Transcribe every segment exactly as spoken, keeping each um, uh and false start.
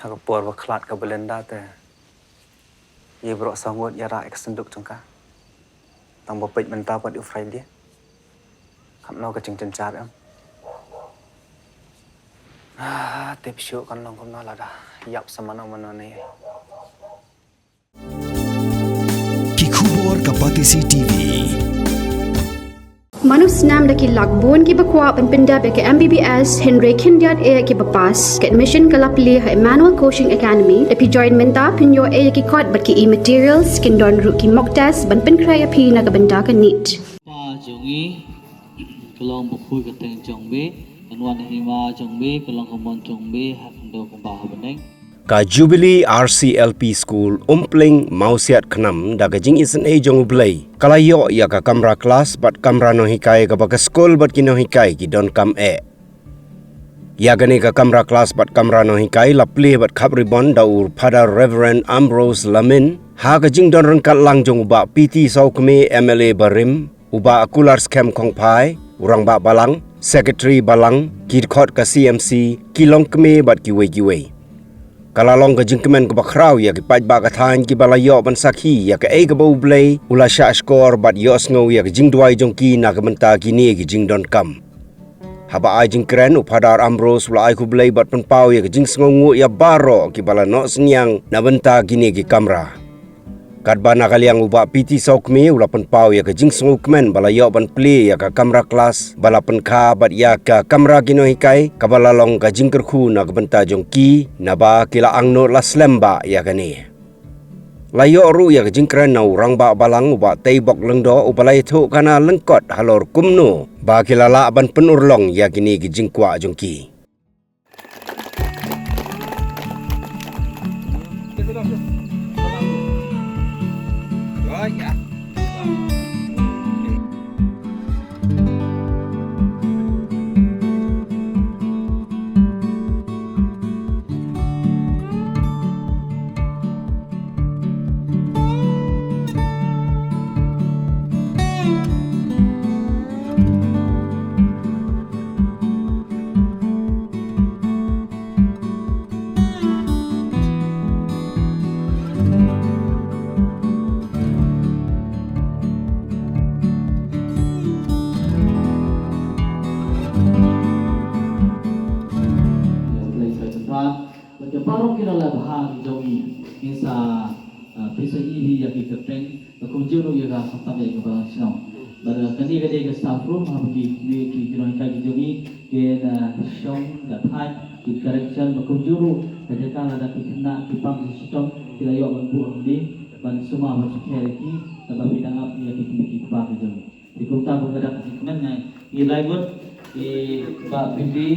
Ha ka por ba khlad ka Belinda te, ïa baroh saw ngut ïa rah ïa ka synduk jong ka. Tang ba peit mynta pat u Friday. Katno ka jingjynjar em. Ah, tip shuh kan long kumno lada ïap sa mano mano ne. Ki khubor ka Batesi T V. Mano snam da ki lak bun kiba kwah ban pyndep ïa ka M B B S hynrei khyndiat eh kiba pass. Ka admission ka la plie ha Emmanuel Coaching Academy. Da phi join mynta phin ïoh eh ïa ki kot bad ki e-materials, kin don ruh ki mock test ban pynkhreh ïa phi na ka bynta ka NEET. Pa jong ngi, ka long bakhuid ka teng jong me, kan wan hima jong me, ka long ka mon jong me, ha khyndew kumba ha bneng. Ka Jubilee R C L P School Umpling Mawsiat Khnam da ka jingisynei jong U Blei ka la ïoh ïa ka kamra klas bad kamra nonghikai kaba ka skul bad ki nonghikai ki donkam eh. Ïa kane ka kamra klas bad kamra nonghikai la plie bad khap ribon da u Father Reverend Ambrose Lamin ha ka jingdon ryngkat lang jong u Bah P T Sawkmie M L A barim, u Bah Kular Skhem Khongphai, u Rangbah Balang, Secretary Balang, ki dkhot ka C M C, ki longkmie bad kiwei kiwei. Ka la long ka jingkmen kaba khraw ïa ki paidbah ka thaiñ kiba la ïoh ban sakhi ïa kaei kaba U Blei u la shah shkor bad ïohsngew ïa ka jingduwai jong ki na ka bynta kine ki jingdonkam. Haba ai jingkren u Father Ambrose u la ai khublei bad pynpaw ïa ka jingsngewnguh ïa baroh kiba la noh synñiang na bynta kine ki kamra. Katba na ka liang u Bah P T Sawkmie u la pynpaw ïa ka jingsngewkmen ba la ïoh ban plie ïa ka kamra klas ba la pynkha bad ïa ka kamra ki nonghikai kaba la long ka jingkyrkhu na ka bynta jong ki naba ki la angnud la slem bha ïa kane. La ïoh ruh ïa ka jingkren na u Rangbah Balang u Bah Teibok Lyngdoh uba la ïathuh khana lyngkot halor kumno ba ki la lah ban pynurlong ïa kine ki jingkwah jong ki. Bad ïa baroh ki nongleh bha ki jong ngi, ngin sa, ah, pynshai ïa ki kyrteng ba kumjuh ruh ïa ka khamtam ïa ka balang shnong. Bad, ah, kane ka dei ka staff room haba ki, ki, ki, ki nonghikai ki jong ngi kin, ah, shong da thait ki correction ba kumjuh ruh ka jaka lada ki khynnah ki pang ki shitom ki la ïoh ban buh hangne ban sumar ban sukher ïa ki, kaba phi dang ap ïa ki kmie ki kpa ki jong ngi. Te kumta ba ka dak jingkmen ngi, ngi lai ngut, i Bah Bibi,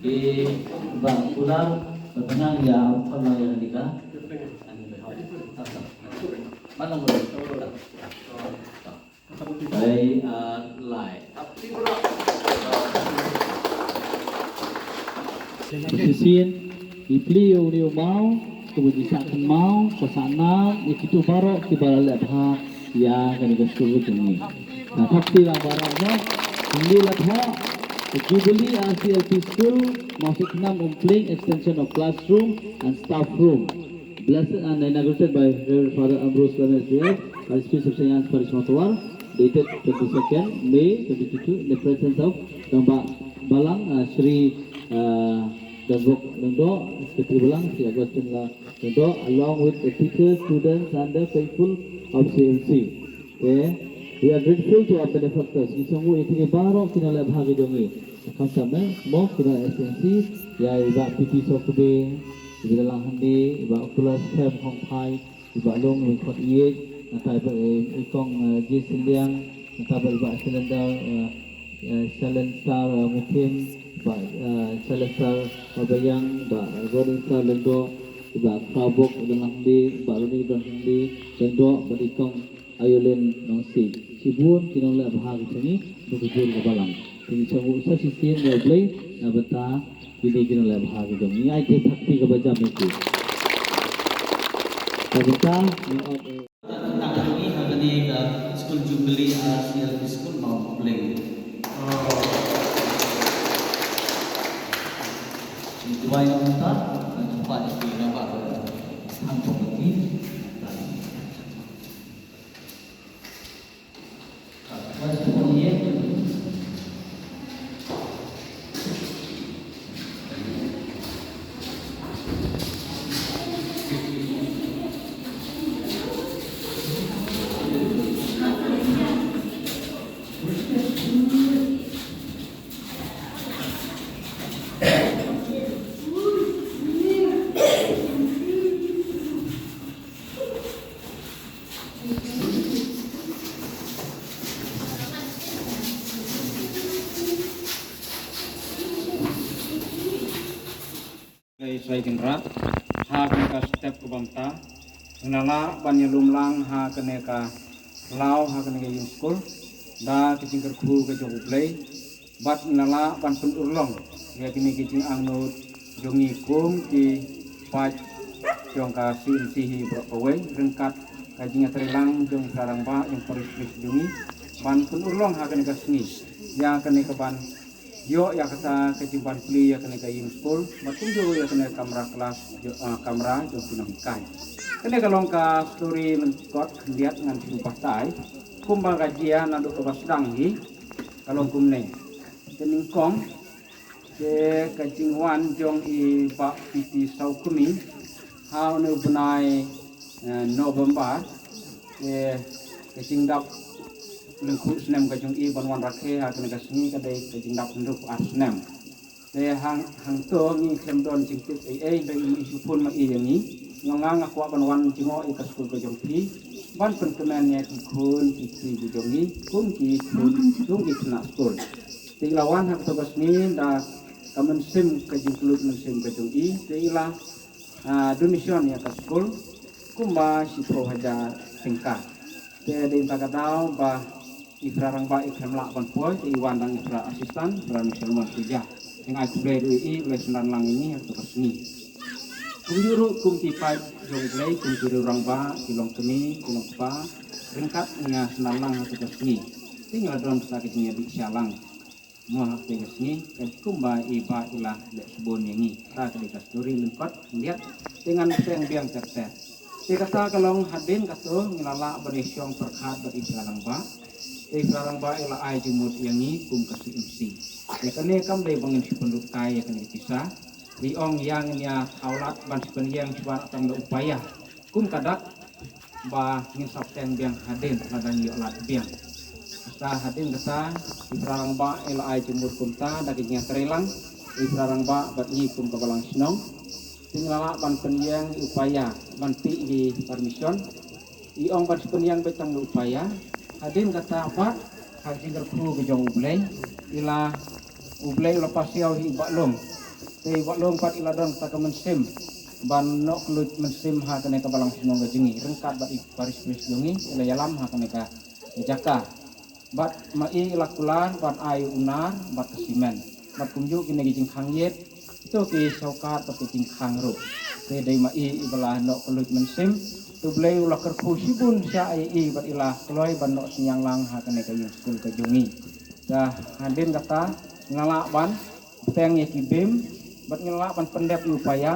i Bah Kular, ba tang ïa u Kular ïa ka dika. Mano mo? Ai, ah, lai. Shisien, i plie ïa une u maw, kumba ji sah kynmaw, ka sah nam, ïa kito baroh kiba la leh bha ïa kane ka skul ka jong ngi. Nga thok kti lang baroh noh, ngi la thoh, Jubilee R C L P School, Mawsiat Khnam Umpling, extension of classroom and staff room. Blessed and inaugurated by Reverend Father Ambrose Lamin, S D F, by Bishop Saint Anne's Parish, Mawtawar, dated twenty-second May twenty twenty-two, in the presence of Rangbah Balang, uh, Shri, uh, Teibok Lyngdoh, Secretary Balang, Shri Augustine Lyngdoh, along with the teachers, students, and the faithful of C M C. Okay, we are grateful to our benefactors. Ngi sngewnguh ïa kine baroh ki nongleh bha ki jong ngi. Khamtam eh mo ki nong S N C, ïa i Bah P T Sawkmie, i Bah Lang Hynde, i Bah Kular Skhem Khongphai, i Bah Lung Wingkot Ïeit, nangta i Bah, eh, i Kong, eh, J Sylliang, nangta i Bah Cylinder, eh, eh, Chalenstar, eh, Mukim, Bah, eh, Chalenstar Babayang, Bah Roninstar Lyngdoh, i Bah Krawbok Don Lang Hynde, Bah Roni Don Hynde Lyngdoh, bad i Kong Aïolen Nongsiej. Shibun ki nongleh bha ki jong ngi, ba ki jur ka balang. Te ngi sngewnguh sa shisien ïa U Blei na bynta kine ki nongleh bha ki jong ngi. Ai te thak kti kaba jam ïa ki. Ka bynta ngi ot, eh, tang ngi ha kane ka School Jubilee R C L P School Mawpleng. Ngi duwai na bynta, na bynta ïa ki naba Khublei shibun, ha kane ka step kaba mynta ngin lah ban ïalum lang ha kane ka law, ha kane ka ïing skul da ka jingkyrkhu ka jong U Blei. Bad ngin lah ban pynurlong ïa kine ki jingangnud jong ngi kum ki paid jong ka C M C hi baroh kawei, ryngkat ka jingïatreilang jong ka rangbah jong parish priest jong ngi ban pynurlong ha kane ka sngi ïa kane kaban ïoh ïa kata ka jingban plie ïa kane ka ïing skul, bad kumjuh ïa kane ka kamra klas, jo-, ah, kamra jong ki nonghikai. Kane ka long ka story lyngkot khyndiat, ngan shu batai kumba ka jia naduh kaba sdang hi. Ka long kumne. Te nyngkong, te ka jingwan jong i Bah P T Sawkmie ha une u bnai, eh, November. Te ka jingdap lyngkhuh snem ka jong i ban wan rakhe ha kane ka sngi ka dei ka jingdap hynriewphew ar snem. Te hang, hangto ngi khlem don jingtip ei ei, hynrei i shu phone ma i ïa ngi. Nga ong nga kwah ban wan jngoh ïa ka skul ka jong phi ban pynkmen ïa ki khun ki kti ki jong ngi kum ki khun, kum ki khynnah skul. Te i la wan ha kato ka sngi da ka mynsiem, ka jingkylluid mynsiem ka jong i. Te i la, ah, donation ïa ka skul kumba shiphew hajar tyngka. Te dei mynta ka daw ba i Phra Rangbah i khlem lah ban poi, te i wan dang i Phra Assistant, Phra Mister Mon Suja. Te nga ai khublei ruh ïa i, u la synran lang ïa ngi ha kato ka sngi. Kumjuh ruh kum ki paid jong U Blei, kum ki riew rangbah, ki longkmie, ki longkpa, ryngkat ngi ïa synran lang ha kato ka sngi. Te ngi la don sa ka jingïadih sha lang. Mo ha kata ka sngi, ka kumba i Bah i la leh shibun ïa ngi. Kata ka dei ka story lyngkot khyndiat. Te ngan bteng biang ter ter. Te kata ka long hadien kato ngi la lah ban ïashong pyrkhat bad i Phra Rangbah. Te i Phra Rangbah i la ai jingmut ïa ngi kum ka C M C. Te kane kam dei ba ngin shu pynlut kai ïa kane ka pisa. I ong ïa ngin ïa thaw lad ban shu pynïeng shuwa tang da u paia. Kum ka dak ba ngin sa bteng biang hadien lada ngi ïoh lad biang. Kata hadien kata, i Phra Rangbah i la ai jingmut kumta da ka jingïatreilang i Phra Rangbah bad ngi kum ka balang shnong. Te ngi la lah ban pynïeng ïa u paia ban tih ïa ki permission. I ong ban shu pynïeng beit tang da u paia. Hadien kata pat ha ka jingkyrkhu ka jong U Blei, i la, U Blei u la pasiaw ïa i Bah Lung. Te i Bah Lung pat i la don kata ka mynsiem ban noh kylluid mynsiem ha kane ka balang shnong ka jong ngi, ryngkat bad i parish priest jong ngi, i la ïalam ha kane ka jaka. Bad ma i i la kular ban ai u nar bad ka simen. Bad kumjuh kine ki jingkhang ïit, to ki shawkar bad ki jingkhang ruh. Te dei ma i i ba la noh kylluid mynsiem. Te U Blei u la kyrkhu shibun sha i, i bad i la kloi ban noh synñiang lang ha kane ka ïing skul ka jong ngi. Te hadien kata ngi la lah ban bteng ïa ki beam, bad ngi la lah ban pyndep ïa u paia,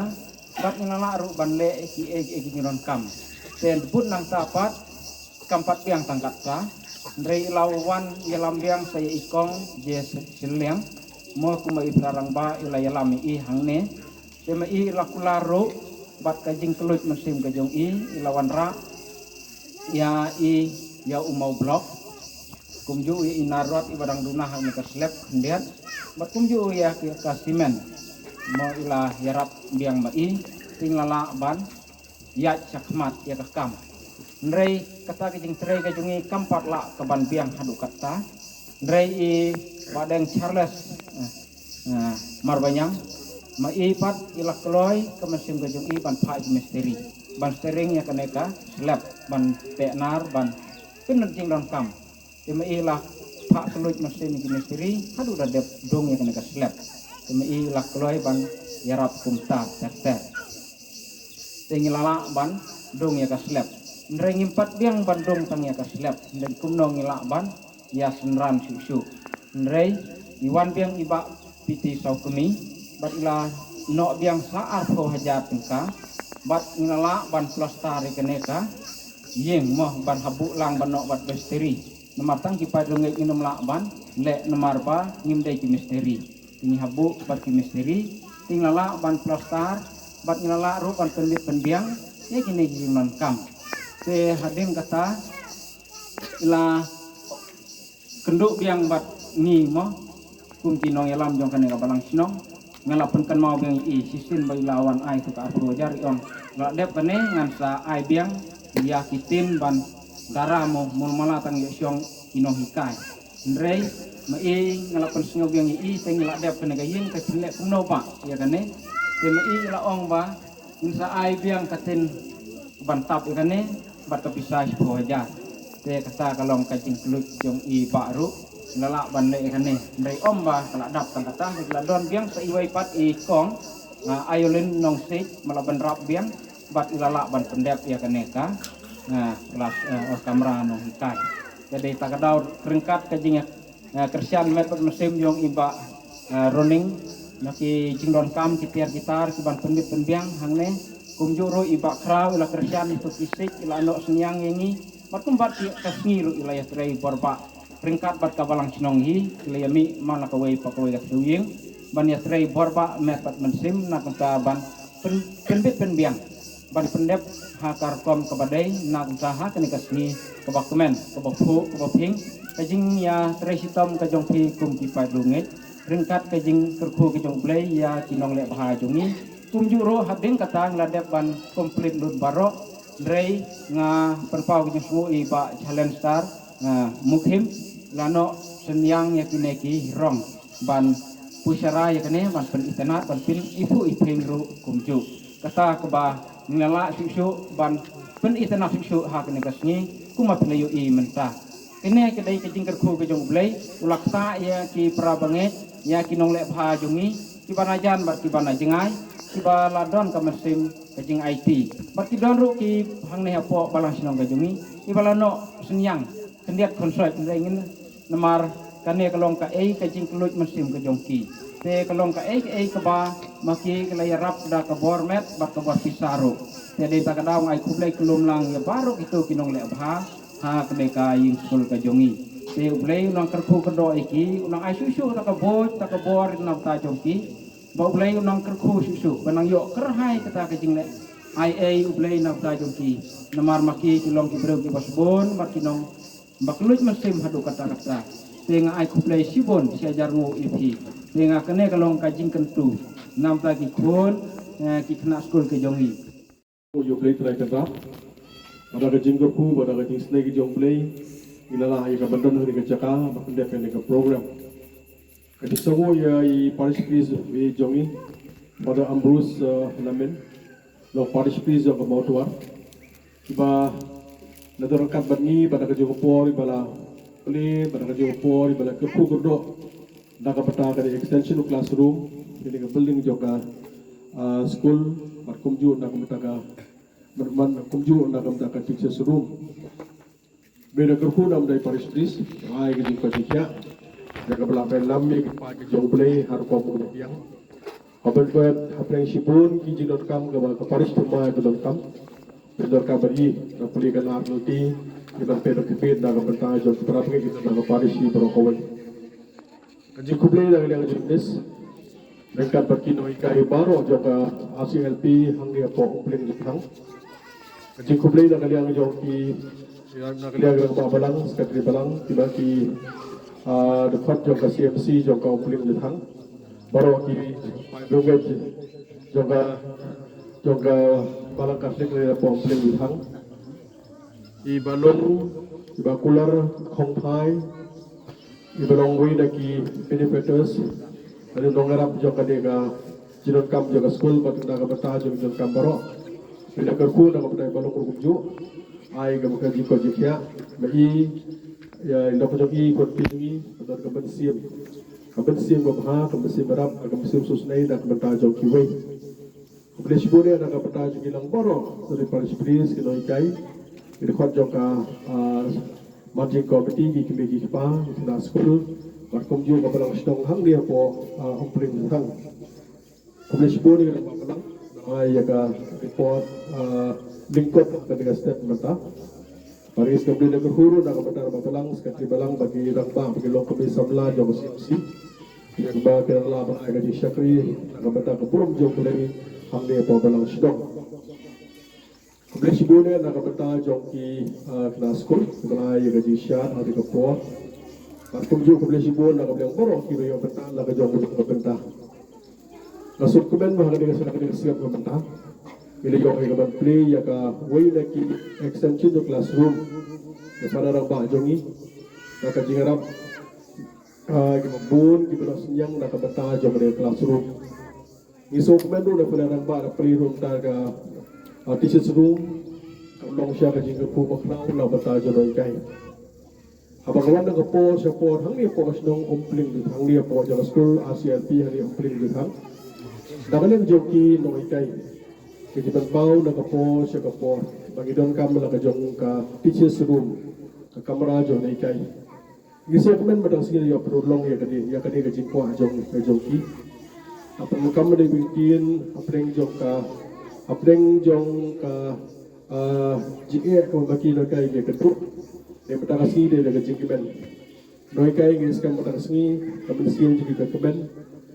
bad ngi la lah ruh ban leh ïa kiei kiei ki jingdonkam. Te bud nangta pat kam pat biang tang katta. Hynrei i la wan ïalam biang sa ïa i Kong J. Shylliang, mo kumba i Phra Rangbah i la ïalam ïa i hangne. Te ma i i la kular ruh bad ka jingkylluid mynsiem ka jong i, i la wanrah ïa i ïa u mawblok. Kumjuh ïa i nar rot i ba dang duna ha kane ka slab khyndiat. Bad kumjuh ïa ka, ka simen mo i la ïarap biang ma i. Te ngi la lah ban ïaid shakhmat ïa ka kam. Hynrei kata ka jingtrei ka jong i kam pat lah ka ban biang haduh katta. Hynrei i Bah Deng Charles, eh, eh, Marbaniang, ma i pat i la kloi ka mynsiem ka jong i ban phah ïa ki mistri ban stering ïa kane ka slab, ban peh nar, ban pynjingdonkam. Te ma i la phah kylluid mynsiem ïa ki mistri haduh da dep dung ïa kane ka slab. Te ma i la kloi ban ïarap kumta ter ter. Te ngi la lah ban dung ïa ka slab. Hynrei ngim pat biang ban dung tang ïa ka slab. Hynrei kumno ngi lah ban ïa synran shuh shuh. Hynrei i wan biang i Bah P T Sawkmie bad i la noh biang sa arphew hajar tyngka. Bad ngi la lah ban plastar ïa kane ka ïing mo, ban habuh lang ban noh bad mistri. Namar tang ki paid rngiew ngim lah ban leh namar ba ngim dei ki mistri. Te ngi habuh bad ki mistri, te ngi la lah ban plastar, bad ngi la lah ruh ban pynbit pynbiang ïa kine ki jingdonkam. Te hadien kata i la kynduh biang bad ngi mo, kum ki nongïalam jong kane ka balang shnong. Nga la pynkynmaw biang ïa i shisien ba i la wan ai tu ka arphew hajar, i ong, la dep kane ngan sa ai biang ïa ki tin ban dara mo, mul mala tang ïoh shong ki nonghikai. Hynrei ma i nga la pynsngew biang ïa i, te ngi la dep kane ka ïing, ka shu leh kumno ba ïa kane. Te ma i la ong ba ngin sa ai biang ka tin ban tap ïa kane bad ka pisa shiphew hajar. Te kata ka long ka jingkylluid jong i bah ruh, la lah ban leh ïa kane. Hynrei ym ba ka la dap tang kata, ka la don biang sa iwei pat i kong, ah, Iolin Nongsiej, ma la ban rap biang bad i la lah ban pyndep ïa kane ka, ah, klas, ah, kamra nonghikai. Te dei ta ka daw ryngkat ka jing, ah, kyrshan met bad mynsiem jong i bah, ah, Roning, na ki jingdonkam ki tiar ki tar ki ban pynbit pynbiang hangne. Kumjuh ruh i bah Khraw i la kyrshan ïa ki siej, i la noh synñiang ïa ngi. Bad kumba ki ka sngi ruh i la ïatrei bor bah ryngkat bad ka balang shnong hi, ki la ïa mih man la kawei pa kawei ka thliew ïing ban ïatrei bor bah met bad mynsiem na ka bynta ban pyn-, pynbit pynbiang ban pyndep ha ka rukom kaba dei na ka bynta ha kane ka sngi kaba kmen, kaba phuh, kaba phieng. Ka jingïatrei shitom ka jong phi kum ki paid riewngeit ryngkat ka jingkyrkhu ka jong U Blei ïa ki nongleh bha jong ngi. Kumjuh ruh hadien kata ngi la dep ban complete lut baroh. Hynrei nga pynpaw ka jingsngew i bah Challenge Star, ah, Mukhim, la noh synñiang ïa kine ki rong ban pynshara ïa kane, ban pynitynnad, ban pyniphuh iphieng ruh kumjuh. Kata kaba ngi la lah shuh shuh ban pynitynnad shuh shuh ha kane ka sngi kumba phi la ïohi mynta. Kane ka dei ka jingkyrkhu ka jong U Blei, u la ktah ïa ki para bangeit, ïa ki nongleh bha jong ngi, kiba na jan bad kiba na jngai, kiba la don ka mynsiem ka jingaiti. Bad ki don ruh ki hangne hapoh balang shnong ka jong ngi, kiba la noh synñiang khyndiat khynsoit, hynrei ngin namar kane ka long kaei ka jingkylluid mynsiem ka jong ki. Te ka long kaei kaei kaba ma ki ki la ïarap da ka bor met bad ka bor pisa ruh. Te dei ta ka daw nga ai khublei khyllem lang ïa baroh kito ki nongleh bha ha kane ka ïing skul ka jong ngi. Te U Blei u nang kyrkhu kyrdoh ïa ki, u nang ai shuh shuh ta ka bor, ta ka bor na ka bynta jong ki. Ba U Blei u nang kyrkhu shuh shuh, ba nang ïoh kyrhai kata ka jingleh ai ei U Blei na ka bynta jong ki. Namar ma ki ki long ki briew kiba sbun, ba ki nong ba kylluid mynsiem haduh katta katta. Te nga ai khublei shibun shi hajar nguh ïa phi. Te nga kane ka long ka jingkyntu na ka bynta ki khun, eh, ki khynnah skul ka jong ngi. Ïa U Blei Trai Kynrad, bad da ka jingkyrkhu bad da ka jingsnei ka jong U Blei, ngi la lah ïa ka ban don ha kane ka jaka ban pyndep ïa kane ka program. Ka jingsngew ïa i parish priest jong ngi, Father Ambrose, eh, Lamin, long parish priest jong ka Mawtawar. Kiba la don ryngkat bad ngi bad da ka jong ka por iba la plie, bad da ka jong ka por iba la kyrkhu kyrdoh na ka bynta ka extension of classroom, ïa kane ka building jong ka, ah, school, bad kumjuh na ka bynta ka, bad kumjuh na ka bynta ka teachers room. Bad da kyrkhu na ka bynta i parish priest, ai ka jingkoit jingkhiah ïa kaba la pynlam ïa ka jong U Blei ha rukom u biang. Ka ban bad hapdeng shibun ki jingdonkam kaba ka parish thymmai ka donkam. Ki donkam bad i, na pule ka nar lynti, ki ban peit ki peit na ka bynta jong ki para bangeit ki na ka parish i baroh kawei. Ka jingkhublei na ka liang jong miss, ryngkat bad ki nonghikai baroh jong ka R C L P hangne hapoh Umplieng Jythang. Ka jingkhublei na ka liang jong ki, na ka liang jong ka balang, secretary balang, kiba ki, ah, dkhot jong ka C M C jong ka Umplieng Jythang. Baroh ki paidbah jong ka, jong ka balang Katholik ne hapoh Umplieng Jythang. I Bah Lung, i Bah Kular Khongphai, i ba long uwei na ki benefactors, lane nongïarap jong kane ka jingdonkam jong ka skul, bad na ka bynta jong ki jingdonkam baroh. Ngi la kyrkhu na ka bynta i Bah Lung ruh kumjuh, ai ka ba ka jingkoit jingkhiah, ba i, ïa, i lok jong i, khun phi jong i, ka don ka mynsiem. Ka mynsiem ba bha, ka mynsiem ïarap, ka mynsiem sngewsynei na ka bynta jong kiwei. Khublei shibun ïa na ka bynta jong ki lang baroh, na ki parish priest, ki nonghikai, ki dkhot jong ka, ah, managing committee, ki kmie ki kpa, ki khynnah skul, bad kumjuh ka balang shnong hangne hapoh, ah, Umplieng Jythang. Khublei shibun ïa ka balang, ah, ïa ka report, ah, lyngkot ka dei ka step mynta. Parish ka bri na ka huru na ka bynta ka balang, secretary balang, bad ki rangbah, bad ki longkmie samla jong ka C M C. Ïa kaba ki la lah ban ai ka jingshakri na ka bynta ka burom jong U Blei hangne hapoh balang shnong. Khublei shibun ïa na ka bynta jong ki, ah, khynnah skul, kiba la ai ïa ka jingshad ha kane ka por. Bad kumjuh khublei shibun na ka liang baroh kiba ïoh bynta na ka jong ka bynta. Nga sngewkmen ba ha kane ka sien, ha kane ka sien ka bynta, ngi la ïoh ïa ka ban plie ïa kawei na ki extension jong classroom ïa ki para rangbah jong ngi, na ka jingïarap, ah, kiba bun kiba la synñiang na ka bynta jong kane ka classroom. Ngi sngewkmen ruh na pdeng rangbah na pdeng ruh mynta ka, ah, teachers room ka long sha ka jingkyrkhu bakhraw na bynta jong nonghikai. Haba ka wan na ka por sha por hangne hapoh ka shnong Umpling, hangne hapoh jong ka skul R C L P hangne Umpling Dithang. Da ka liang jong ki nonghikai, ki jingpynpaw na ka por sha ka por ba ngi donkam la ka jong ka teachers room, ka kamra jong nonghikai. Ngi sngewkmen mynta ka sngi ïa pynlong ïa kane, ïa kane ka jingkwah jong, jong ki. Hapdeng kam dei wingkin, hapdeng jong ka, hapdeng jong ka, ah, jingeh kaba ki nonghikai ki kynduh. Dei mynta ka sngi dei da ka jingkmen. Nonghikai ngi skhem mynta ka sngi, ka mynsiem jong ki ka kmen.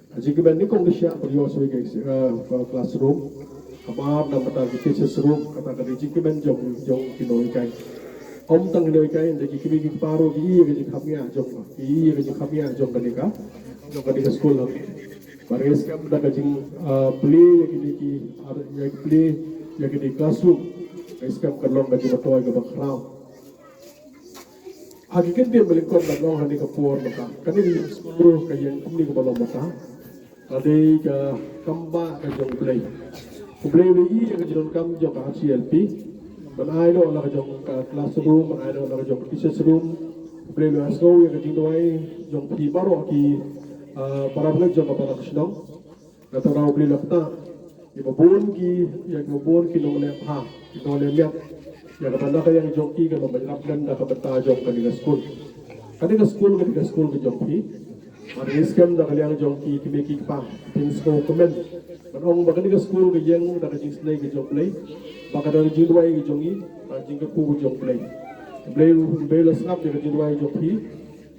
Ka jingkmen nyngkong dei sha ba ïoh shuwa ka, ah, ka classroom. Kaba ar na mynta ki teachers room, kata ka dei jingkmen jong, jong ki nonghikai. Ym tang ki nonghikai, hynrei ki kmie ki kpa ruh ki ïohi ïa ka jingkhapngiah jong, ki ïohi ïa ka jingkhapngiah jong kane ka, jong kane ka skul. Bad ngi skhem da ka jing, ah, plie ïa kine ki, ar, ïa ki plie ïa kine ki classroom. Ngi skhem ka long ka jingmyntoi kaba khraw. Ha ki kyntien ba lyngkot, ngan ong ha kane ka por mynta, kane ka skul ka ïeng kumne kaba long mynta ka dei ka kam ba ka jong U Blei. U Blei u la ïohi ïa ka jingdonkam jong ka R C L P ban ai noh la ka jong ka classroom, ban ai noh la ka jong ka teachers room. U Blei u la ïohsngew ïa ka jingduwai jong phi baroh ki, ah, para bangeit jong ka para shnong. Nangta U Blei u la ktah ïa kiba bun ki, ïa kiba bun ki nongleh bha, ki nongleh miat, ïa kaba na ka liang jong ki kan long ban ïarap lem da ka bynta jong kane ka skul. Kane ka skul, kane ka skul ka jong phi. Bad ngi skhem da ka liang jong ki kmie ki kpa, phin sngewkmen ban ong ba kane ka skul ka ïeng da ka jingsnei ka jong U Blei, ba ka da ka jingduwai ka jong ngi, ba ka jingkyrkhu ka jong U Blei. U Blei, U Blei u la sngap ïa ka jingduwai jong phi.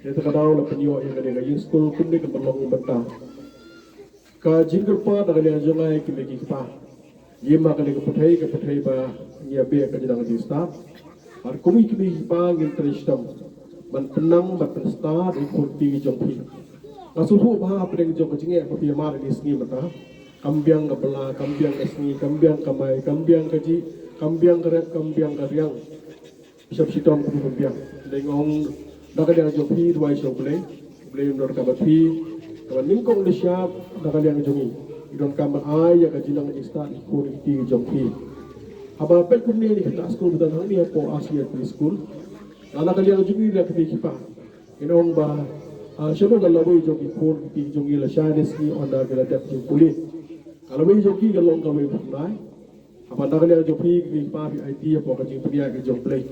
Ïa kata ka daw la pynïoh ïa kane ka ïing skul kumne kan long mynta. Ka jingkyrpad na ka liang jong nga ïa ki kmie ki kpa, ïa ma kane ka pyrthei, ka pyrthei ba ngi ïa beh ka jingnang jingstad. Bad kum ki kmie ki kpa ngin trei shitom ban pynnang, ban pynstad ïa ki khun ki jong phi. Nga sngewthuh ba hapdeng jong ka jingeh ba phi ïa mad ïa kine ki sngi mynta, kam biang ka bylla, kam biang ka sngi, kam biang ka mai, kam biang ka jih, kam biang ka rep, kam biang ka riang. Bishop shitom kum biang. Dei nga ong na ka liang jong phi, duwai sha U Blei, U Blei un donkam bad phi. Kaba nyngkong dei sha na ka liang jong ngi, ngi donkam ban ai ïa ka jingnang jingstad ïa ki khun ki kti jong phi. Haba peit kumne, ngi khynnah skul ba don hangne hapoh R C L P school. Na ka liang jong ngi, na ka liang jong phi ki kpa, ngin ong ba, ah, shano ka lawei jong ki khun ki kti jong ngi lashai ne sngi ynda ki la dep jingpule. Ka lawei jong ki ka long kawei ba khynnah. Haba na ka liang jong phi ki kpa, phi aiti hapoh ka jingpynïaid ka jong U Blei.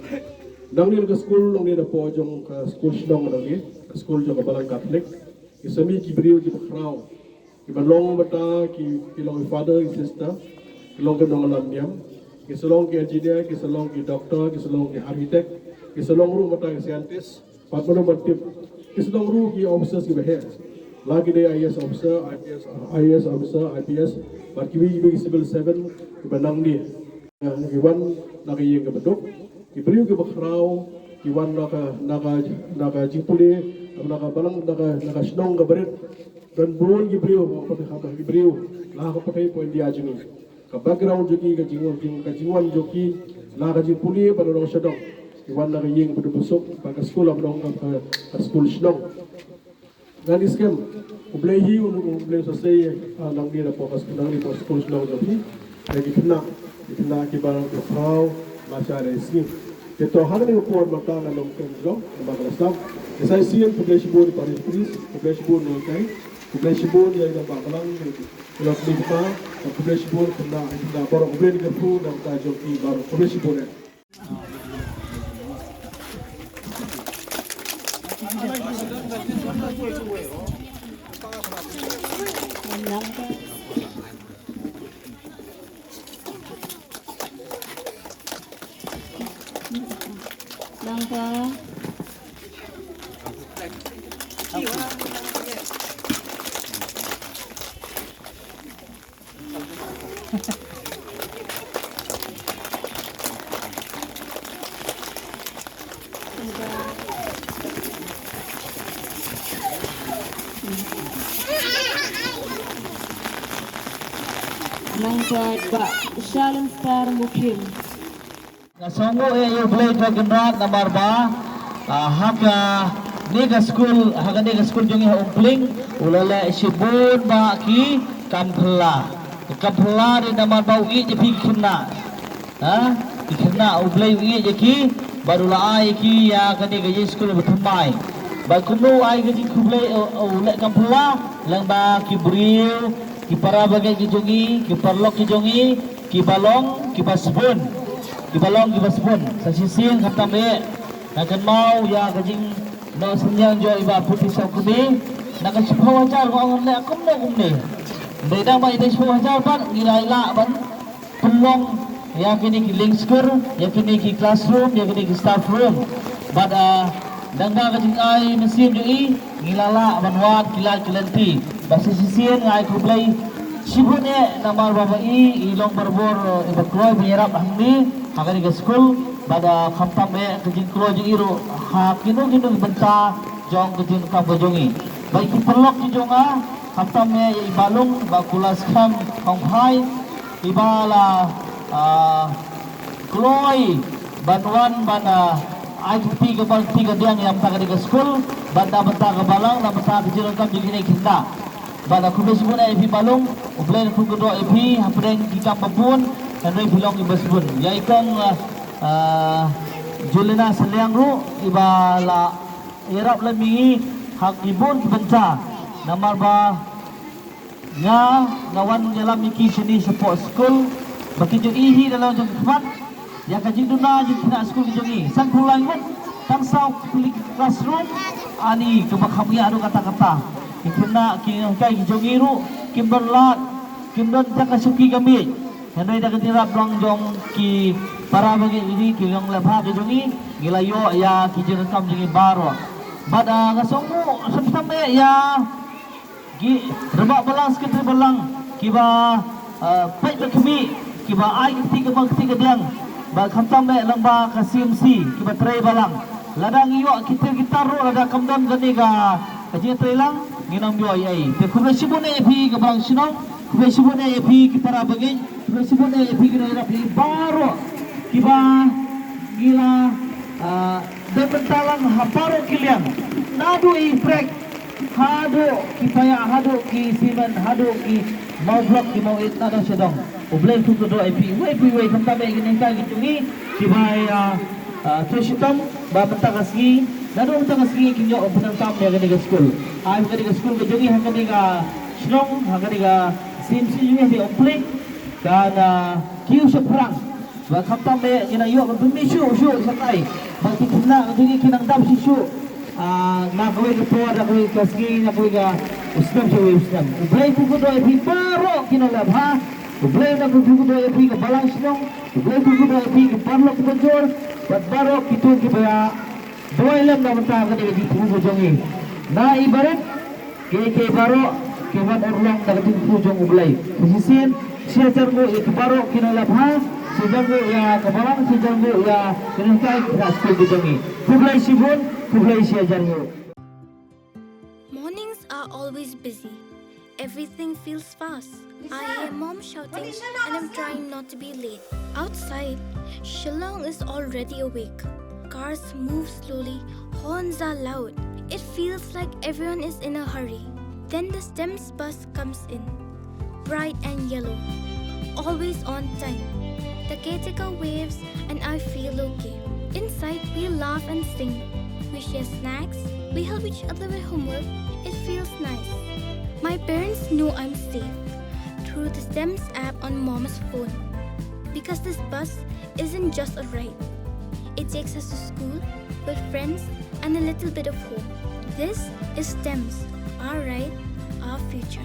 Nangne na ka skul, nangne na poh jong ka skul shnong, nangne ka skul jong ka Balang Catholic, ki sa mih ki briew kiba khraw, kiba long mynta ki, ki long ki father, ki sister, ki long ki nongïalam niam, ki sa long ki engineer, ki sa long ki doctor, ki sa long ki architect, ki sa long ruh mynta ki scientist. Bad mano ban tip, ki sa long ruh ki officers kiba heh. La ki dei I A S officer, I P S, I A S officer, I P S, bad kiwei kiwei ki civil servant kiba nangne. Ki wan na ka ïing kaba duk, ki briew kiba khraw, ki wan na ka, na ka, na ka jingpule, na ka balang, na ka, na ka shnong kaba rit. Don bun ki briew, ki briew la ka pyrthei hapoh India jong ngi. Ka background jong ki, ka jingwan, jing, ka jingwan jong ki, la ka jingpule bad la ka shadong, ki wan na ka ïing ba duk ba suk, bad ka skul ba long ka, ka, ka skul shnong. Ngan ïa skhem U Blei hi un, U Blei sa sei, ah, nangne na poh ka skul, nangne poh skul shnong jong phi. Ïa ki khynnah, ki khynnah kiba khraw lashai ne sngi. Te to ha kane ka por mynta ngan ong kyrpad jong, namar ka la sdang. Te sa shisien khublei shibun ïa parish priest, khublei shibun nonghikai, khublei shibun ïa i rangbah balang, ïa la kmie kpa, bad khublei shibun khynnah, khynnah baroh, khublei ïa ka kyrkhu na ka bynta jong ki baroh, khublei shibun eh. Nangta. Nangta Bah Shalom Star Mukhim. Nga sngewnguh ïa U Blei Trai Kynrad namar ba, ah, ha kane ka skul, ha kane ka skul jong ngi ha Umpling, u la leh shibun bah ki, Kamphylla. Kamphylla de namar ba u ïeit ïa phi ki khynnah. Ha? Ki khynnah U Blei u ïeit ïa ki, bad u la ai ïa ki ïa kane ka jingskul ba thymmai. Bad kumno u ai ka jingkhublei u, u leh Kamphylla, lyngba ki briew, ki para bangeit ki jong ngi, ki paralok ki jong ngi, kiba long, kiba sbun. Kiba long, kiba sbun. Sa shisien khamtam eh. Nga kynmaw ïa ka jingnoh synñiang jong i Bah Putty Sawkmie. Na ka shiphew hajar nga ong leh kumno kumne. Dei dang ba ïa ka shiphew hajar bad ngi la ïa lah ban pynlong ïa kine ki liengskul, ïa kine ki classroom, ïa kine ki staff room. Bad, ah, dang ba ka jingai mynsiem jong i, ngi la lah ban wad ki lad ki lynti. Bad sa shisien nga ai khublei shibun eh namar ba ba i, i long barabor, eh, iba kloi ban ïarap hangne ha kane ka skul. Bad, ah, khamtam eh ka jingkloi jong i ruh ha kino kino ki bynta jong ka jingkam ka jong i. Bad ki paralok ki jong nga, khamtam eh ïa i Bah Lung, Bah Kulas Khan Hongphai, iba la, ah, kloi ban wan ban, ah, ai kti ka bal kti ka diang ïa mynta ka dei ka skul, bad na mynta ka balang, na mynta ka jingdonkam jong kine ki khynnah. Bad, ah, khublei shibun eh ïa phi Bah Lung, U Blei un kyrkhu kyrdoh ïa phi hapdeng ki kam ba bun, hynrei phi long iba sbun. Ïa i kong, ah, ah, Juliana Sylliang ruh, iba la ïarap lem ïa ngi ha ki bun ki bynta. Namar ba nga, nga wan ïalam ïa ki shane shapoh skul, ba ki jong i hi da long jong ki khmat ïa ka jingduna jong ki khynnah skul ki jong i. Sanphew lai ngut, tang saw phew classroom, ani kaba kham ïa haduh katta katta. Ki khynnah ki nonghikai ki jong i ruh kim don lad, kim don tang ka shuki ka miej. Hynrei da ka jingïarap lang jong ki para bangeit ki, ki nongleh bha ki jong i, ngi la ïoh ïa ki jingdonkam jong i baroh. Bad, ah, nga sngewnguh, sa pynthame ïa ki rangbah balang, sekretari balang, kiba, ah, peit bad khmih, kiba ai kti ka bal kti ka diang. Bad khamtam eh lyngba ka C M C, kiba trei balang. Lada ngi ïoh ki tiar ki tar ruh, lada kam don kane ka, ka jingtreilang, ngin ym ïoh ei ei. Te khublei shibun eh ïa phi ka balang shnong, khublei shibun eh ïa phi ki para bangeit, khublei shibun eh ïa phi ki nongïarap ïa i baroh kiba ngi la, ah, don bynta lang ha baroh ki liang. Naduh i prek, haduh ki paia, haduh ki simen, haduh ki maw blok, ki maw ïeit, naduh sha dong. U Blei un kyrkhu kyrdoh ïa phi, uwei pa uwei, khamtam eh ïa ki nonghikai ki jong ngi, kiba, ah, ah, trei shitom ba mynta ka sngi, naduh mynta ka sngi kin ïoh ban pyndonkam ïa kane ka skul. Ai ba kane ka skul ka jong ngi ha kane ka shnong, ha kane ka C M C jong ngi ha Umphniang, kan, ah, kiew shaphrang. Ba khamtam eh ngi nang ïoh ban pynmih shuh shuh shatai. Ba ki khynnah ka jong ngi kin nang dap shuh shuh. Ah, na kawei ka por, na kawei ka sngi, na kawei ka u snem sha kawei u snem. U Blei un kyrkhu kyrdoh ïa phi baroh ki nongleh bha. U Blei un kyrkhu kyrdoh ïa phi ka balang shnong. U Blei un kyrkhu kyrdoh ïa phi ki paralok ki bajur. Bad baroh kito kiba duwai lem na bynta kane ka jingthmu ka jong ngi. Na i barit, kiei kiei baroh ki wan urlong da ka jingthmu jong U Blei. Shisien, shi hajar nguh ïa ki baroh ki nongleh bha, shi hajar nguh ïa ka balang, shi hajar nguh ïa ki nonghikai ki khynnah skul ki jong ngi. Khublei shibun, khublei shi hajar nguh. Mornings are always busy. Everything feels fast. I hear mom shouting and I'm trying not to be late. Outside, Shillong is already awake. Cars move slowly, horns are loud. It feels like everyone is in a hurry. Then the STEMS bus comes in. Bright and yellow. Always on time. The caretaker waves and I feel okay. Inside, we laugh and sing. We share snacks. We help each other with homework. It feels nice. My parents know I'm safe through the STEMS app on mom's phone. Because this bus isn't just a ride. It takes us to school, with friends, and a little bit of hope. This is STEMS, our ride, our future.